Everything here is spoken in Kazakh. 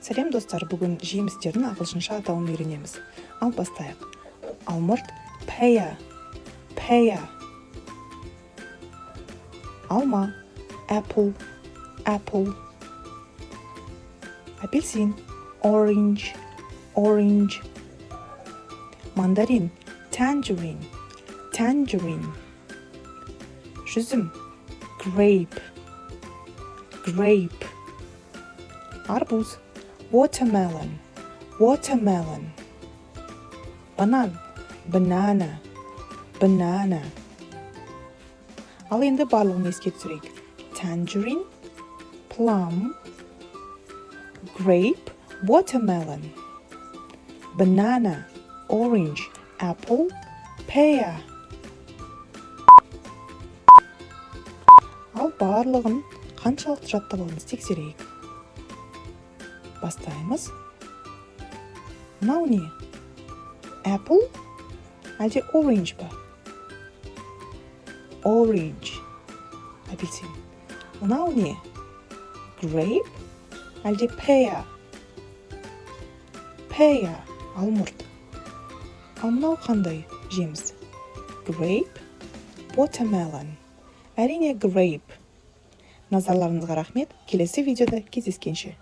Сәлем, достар! Бүгін жемістердің ағылшынша атауын үйренеміз. Ал бастайық. Алмұрт: pear, pear. Алма: apple, apple. Апельсин: orange, orange. Мандарин: tangerine, tangerine. Жүзім: grape, grape. Арбуз: watermelon, watermelon. Банан: banana, banana. Ал енді барлығын еске түсірейік: tangerine, plum, grape, watermelon, banana, orange, apple, pear. Ал барлығын қаншалықты жаттап алдыңыз, тексерейік. Бастаймыз. Мынау не? Apple әлде orange ба? Orange, апельсин. Мынау не? Grape әлде pear? Pear, алмұрт. Ал мынау қандай жеміс? Grape, watermelon? Әрине, grape. Назарларыңызға рахмет, келесі видеода кездескенше!